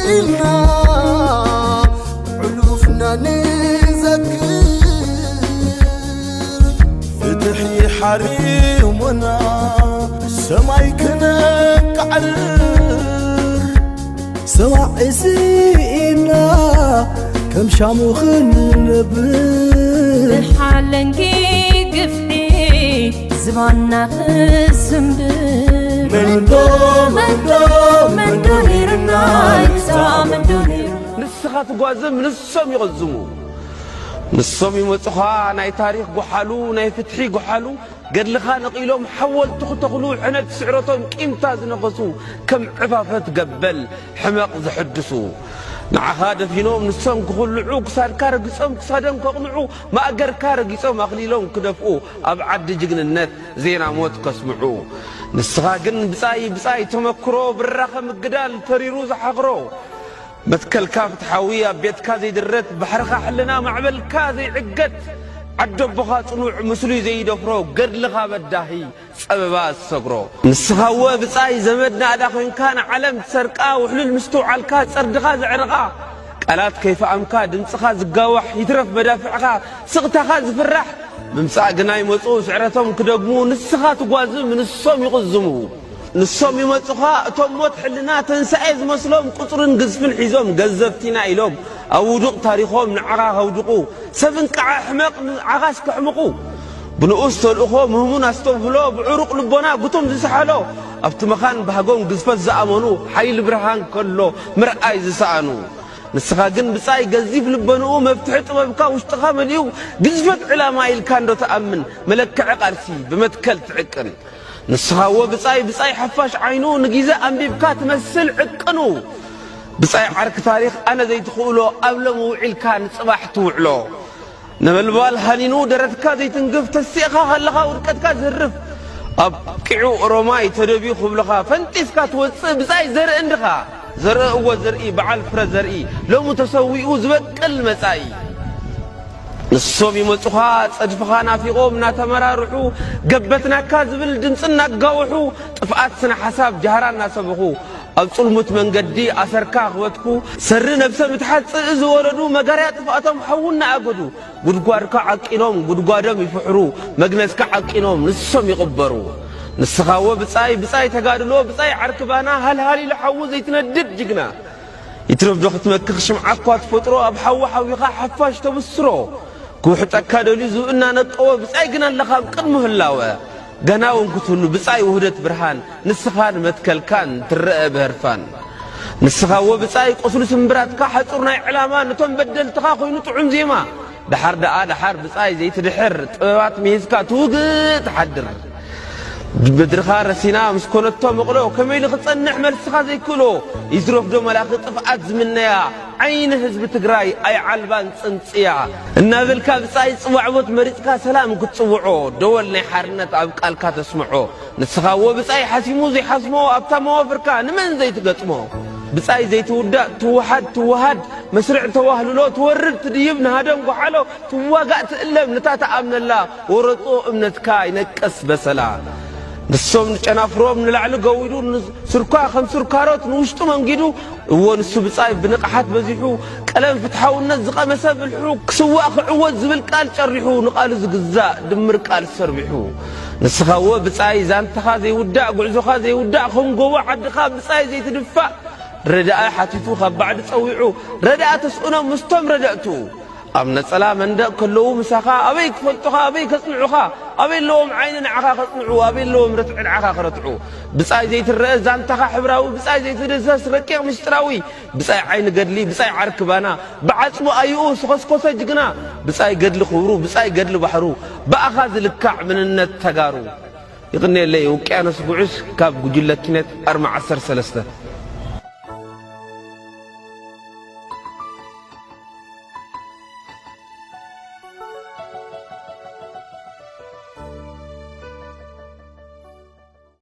ኢልና ዕሉፍና ንዘክር። ፍትሒ ሓሪሙና ሰማይ ክነቃዕር። ሰማዒ ስኢና ከም ሻሙ ክንነብር። ብሓለንጊ ግፍዒ ዝባና ክስንብር። መንዶ፣ መንዶ፣ መንዶ ነይርና ይብጻ፣ መንዶ ነይርና። ንስኻ ትጓዝም፣ ንሶም ይቕዝሙ። ንሶም ይመጹኻ፣ ናይ ታሪኽ ጎሓሉ፣ ናይ ፍትሒ ጎሓሉ፣ ገድልኻ ነቒሎም ሓወልቲ ክተኽሉ፣ ሕነት ስዕረቶም ቂምታ ዝነኸሱ፣ ከም ዕፋፈት ገበል ሕመቕ ዘሐድሱ። ንዓኻ ደፊኖም ንሶም ክኹልዑ፣ ክሳድካ ረጊጾም ክሳዶም ከቕንዑ፣ ማእገርካ ረጊጾም ኣኽሊሎም ክደፍኡ፣ ኣብ ዓዲ ጅግንነት ዜና ሞት ከስምዑ። ንስኻ ግን ብጻይ ብጻይ ተመክሮ፣ ብራኸ ምግዳል ተሪሩ ዝሓኽሮ። መትከልካ ፍትሓዊ ኣብ ቤትካ ዘይድረት፣ ባሕርኻ ሕልና ማዕበልካ ዘይዕገት፣ ዓደቦኻ ጽኑዕ ምስሉይ ዘይደፍሮ፣ ገድልኻ በዳሂ ጸበባ ዝሰግሮ። ንስኻ'ወ ብጻይ ዘመድ ናእዳ ኮይንካ ንዓለም ትሰርቃ፣ ውሕሉል ምስትውዓልካ ጸርድኻ ዘዕርቓ፣ ቃላት ከይፈኣምካ ድምጽኻ ዝጋዋሕ፣ ይትረፍ መዳፍዕኻ ስቕታኻ ዝፍራሕ፣ ምምጻእ ግና ይመጹ ስዕረቶም ክደግሙ፣ ንስኻ ትጓዝም ንሶም ይቕዝሙ። ንሶም ይመጹኻ እቶም ሞት ሕልና ተንሳኤ ዝመስሎም፣ ቁጽርን ግዝፍን ሒዞም ገዘፍቲና ኢሎም ኣብ ውዱቕ ታሪኾም ንዓኻ ከውድቑ፣ ሰብ እንቅዓ ሕመቕ ንዓኻስ ከሕምቑ። ብንኡስ ተልእኾ ምህሙን ኣስተብህሎ፣ ብዕሩቕ ልቦና ጉቶም ዝሰሓሎ፣ ኣብቲ መኻን ባህጎም ግዝፈት ዝኣመኑ፣ ሓይሊ ብርሃን ከሎ ምርኣይ ዝሰኣኑ። ንስኻ ግን ብጻይ ገዚፍ ልበንኡ፣ መፍትሒ ጥበብካ ውሽጥኻ መሊኡ፣ ግዝፈት ዕላማ ኢልካ እንዶ ትኣምን፣ መለክዒ ቃልሲ ብመትከል ትዕቅን። ንስኻዎ ብጻይ፣ ብጻይ ሓፋሽ ዓይኑ፣ ንጊዘ ኣንቢብካ ትመስል ዕቅኑ። ብጻይ ዓርኪ ታሪኽ ኣነ ዘይትኽእሎ፣ ኣብ ሎሚ ውዒልካ ንጽባሕ ትውዕሎ። ነበልባል ሃኒኑ ደረትካ ዘይትንግፍ፣ ተሲእኻ ከለኻ ውድቀትካ ዝህርፍ። ኣብቂዑ ኦሮማይ ተደብዩ ክብልኻ፣ ፈንጢስካ ትወጽእ ብጻይ ዘርኢ እንድኻ። ዘርኢ እወ ዘርኢ፣ በዓል ፍረ ዘርኢ፣ ሎሚ ተሰዊኡ ዝበቅል መጻኢ። ንሶም ይመጹኻ፣ ጸድፍኻ ናፊቖም እናተመራርሑ፣ ገበትናካ ዝብል ድምጺ እናጋውሑ፣ ጥፍኣት ስነ ሓሳብ ጃህራ እናሰበኹ፣ ኣብ ጽልሙት መንገዲ ኣሰርካ ክበትኩ፣ ሰሪ ነብሰ ምትሓት ጽልኢ ዝወለዱ፣ መጋርያ ጥፍኣቶም ሓዊ እናኣገዱ፣ ጉድጓድካ ዓቂኖም ጉድጓዶም ይፍሕሩ፣ መግነዝካ ዓቂኖም ንሶም ይቕበሩ። ንስኻዎ ብጻይ፣ ብጻይ ተጋድሎ፣ ብጻይ ዓርኪ ባና፣ ሃልሃል ኢሉ ሓዊ ዘይትነድድ ጅግና። ይትረፍ ዶ ክትመክኽ ሽምዓ እኳ ትፈጥሮ፣ ኣብ ሓዊ ሓዊኻ ሓፋሽ ተብስሮ። ክውሕጠካ ደልዩ ዝብኢ እናነቀወ፣ ብጻይ ግን ኣለኻ ኣብ ቅድሚ ህላወ። ገና እውን ክትህሉ ብጻይ ውህደት ብርሃን፣ ንስኻን መትከልካን ትረአ ብህርፋን። ንስኻዎ ብጻይ ቁስሊ ስምብራትካ፣ ሓጹር ናይ ዕላማ፣ ነቶም በደልትኻ ኮይኑ ጥዑም ዜማ። ደሓር ደኣ ደሓር ብጻይ ዘይትድሕር፣ ጥበባት ምሂዝካ ትውግእ ትሓድር። ምድርኻ ረሲና ምስ ኮነቶ መቕሎ፣ ከመይ ኢሉ ክጸንሕ መልስኻ ዘይክእሎ? ይትረፍ ዶ መላኺ ጥፍኣት ዝምነያ፣ ዓይኒ ህዝቢ ትግራይ ኣይዓልባን ጽንጽያ። እናበልካ ብጻይ ጽዋዕቦት መሪጽካ ሰላም ክትጽውዖ፣ ደወል ናይ ሓርነት ኣብ ቃልካ ተስምዖ። ንስኻዎ ብጻይ ሓሲሙ ዘይሓስሞ፣ ኣብታ መዋፍርካ ንመን ዘይትገጥሞ? ብጻይ ዘይትውዳእ ትውሓድ ትወሃድ፣ መስርዕ ተዋህልሎ ትወርድ ትድይብ ንሃደም ጓሓሎ፣ ትዋጋእ ትእለም ንታ ተኣምነላ፣ ወረጦ እምነትካ ይነቀስ በሰላ። ንሶም ንጨናፍሮም ንላዕሊ ገዊዱ፣ ንሱርኳ ከም ሱር ካሮት ንውሽጡ መንጊዱ። እዎ ንሱ ብጻይ ብንቕሓት በዚሑ፣ ቀለም ፍትሓውነት ዝቐመሰ ብልሑ፣ ክስዋእ ክዕወት ዝብል ቃል ጨሪሑ፣ ንቓሉ ዝግዛእ ድምር ቃል ሰርቢሑ። ንስኻዎ ብጻይ ዛንታኻ ዘይውዳእ፣ ጉዕዞኻ ዘይውዳእ፣ ከም ጎቦ ዓድኻ ብጻይ ዘይትድፋእ። ረዳኢ ሓቲቱ ካብ ባዕዲ ጸዊዑ፣ ረዳኢ ተስእኖም ምስቶም ረደእቱ። ኣብ ነጸላ መንደቕ ከለዉ ምሳኻ፣ ኣበይ ክፈልጡኻ፣ ኣበይ ከጽንዑኻ፣ ኣበይ ኣለዎም ዓይኒ ንዓኻ ከጽንዑ፣ ኣበይ ኣለዎም ርትዒ ንዓኻ ክረትዑ። ብጻይ ዘይትረአ ዛንታኻ ሕብራዊ፣ ብጻይ ዘይትድህሰስ ረቂቕ ምስጢራዊ፣ ብጻይ ዓይኒ ገድሊ፣ ብጻይ ዓርኪ ባና፣ ብዓጽሙ ኣዩኡ ዝኸስኮሰ ጅግና፣ ብጻይ ገድሊ ክብሩ፣ ብጻይ ገድሊ ባሕሩ፣ ብኣኻ ዝልካዕ መንነት ተጋሩ። ይቕኔለይ፣ ውቅያኖስ ጉዑሽ ካብ ጉጅለ ኪነት ኣርማ ዓሰርተ ሰለስተ።